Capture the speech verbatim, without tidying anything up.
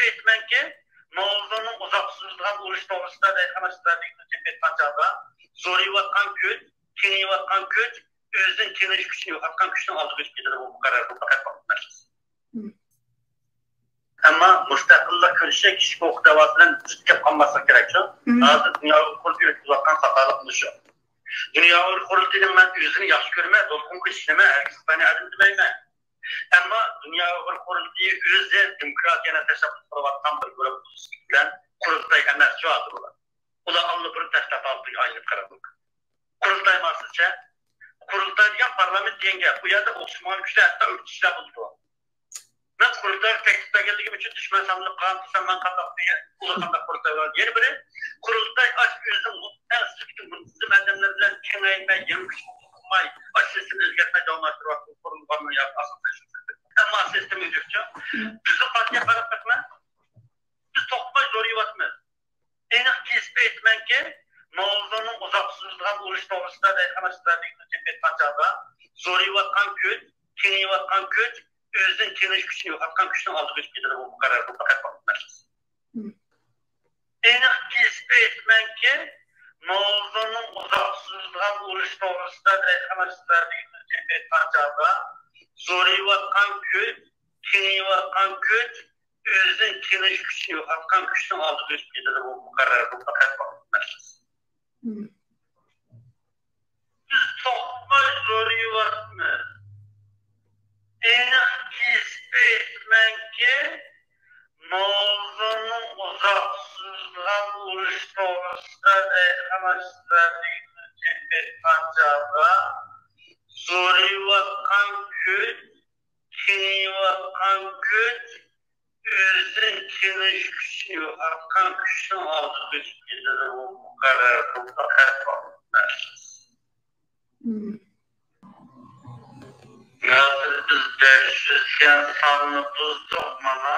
ئېيتىمەنكى، ماۋزۇنىڭ ئۇزاققا سوزۇلىدىغان ئۇرۇش توغرىسىدا دەيدىغان ئىستراتېگىيەنى تېپىۋاتقان چاغدا، زورىيىۋاتقان كۈچ، كېڭىيىۋاتقان كۈچ، ئۆزىنىڭ كېڭىيىش كۈچىنى يوقاتقان كۈچنىڭ ئالدىغا ئۆتۈپ كېتىدۇ. بۇ مۇقەررەر، بۇ پەقەت ۋاقىت مەسىلىسى. ئەمما مۇستەقىللىق كۈرىشى كىشىلىك ھوقۇق دەۋاسى بىلەن زىت كەپ قالماسلىق كېرەك شۇ. ھازىر دۇنيا ئۇيغۇر قۇرۇلتىيى ئۆتكۈزۈۋاتقان خاتالىق مۇشۇ. دۇنيا ئۇيغۇر قۇرۇلتىيىنى مەن ئۆزىنى ياخشى كۆرىمەن، دولقۇن قىلىش دېمەن، ھەرگىز خىتاينى ئادەم دېمەيمەن. ئەمما دۇنيا ئۇيغۇر قۇرۇلتىيى ئۆزى دېموكراتىيەنى تەشەببۇس قىلىۋاتقان بىر گۇرۇپپا بىلەن قۇرۇلتاي ئەمەس شۇ ھازىر ئۇلار. ئۇلار ئاللىبۇرۇن تەشكىلات ئالدىغا ئايلىنىپ قالدى. قۇرۇلتاي ماقسىتىچە؟ قۇرۇلتاي دېگەن پارلامېنت دېگەن گەپ. ئۇ يەردە ئوخشىمىغان كۈچلەر، ھەتتا ئۆكتىچىلەر بولىدۇ. مەن قۇرۇلتايغا تەكلىپ بەرگەنلىكىم ئۈچۈن دۈشمەن سانىلىپ قالغان دېسەم، مەن قانداق دېگەن، ئۇلار قانداق قۇرۇلتاي بار؟ يەنە بىرى، قۇرۇلتاي ئاشۇ ئۆزىنىڭ مۇنتىزىم ئادەملەر بىلەن كېڭەيمەي، يېڭى كۈچ قوبۇل قىلماي، ئاشۇ سىستېمىنى ئۆزگەرتمەي داۋاملاشتۇرۇۋاتقان قۇرۇلغاننىڭ يا ئاساسىي شۇ. ئەمما سىستېما ئۆزگەرتىشى. بىزنىڭ پارتىيە قاراپ بېقىڭ. بىز توختىماي زورىيىۋاتىمىز. ئېنىق كېسىپ ئېيتىمەنكى، ماۋزۇنىڭ ئۇزاققا سوزۇلىدىغان ئۇرۇش توغرىسىدا دەيدىغان ئىستراتېگىيەنى تېپىۋاتقان چاغدا، زورىيىۋاتقان كۈچ، كېڭىيىۋاتقان كۈچ، ئۆزىنىڭ كېڭىيىش كۈچىنى يوقاتقان كۈچنىڭ ئالدىغا ئۆتۈپ كېتىدۇ. بۇ مۇقەررەر، بۇ پەقەت ۋاقىت مەسىلىسى. ئېنىق كېسىپ ئېيتىمەنكى، ماۋزۇنىڭ ئۇزاققا سوزۇلىدىغان ئۇرۇش توغرىسىدا دەيدىغان ئىستراتېگىيەنى تېپىۋاتقان چاغدا، زورىيىۋاتقان كۈچ، كېڭىيىۋاتقان كۈچ، ئۆزىنىڭ كېڭىيىش كۈچىنى يوقاتقان كۈچنىڭ ئالدىغا ئۆتۈپ كېتىدۇ. بۇ مۇقەررەر، بۇ پەقەت ۋاقىت مەسىلىسى. بىز توختىماي زورىيىۋاتىمىز. ئېنىق كېسىپ ئېيتىمەنكى، ماۋزۇنىڭ ئۇزاققا سوزۇلغان ئۇرۇش توغرىسىدا دەيدىغان ئىستراتېگىيەنى تېپىۋاتقان چاغدا، زورىيىۋاتقان كۈچ، كېڭىيىۋاتقان كۈچ، ئۆزىنىڭ كېڭىيىش كۈچىنى يوقاتقان كۈچنىڭ ئالدىغا ئۆتۈپ كېتىدۇ. بۇ مۇقەررەر، بۇ پەقەت ۋاقىت مەسىلىسى. ھازىر بىز بەش يۈز دېگەن ساننى بۇزدۇق مانا.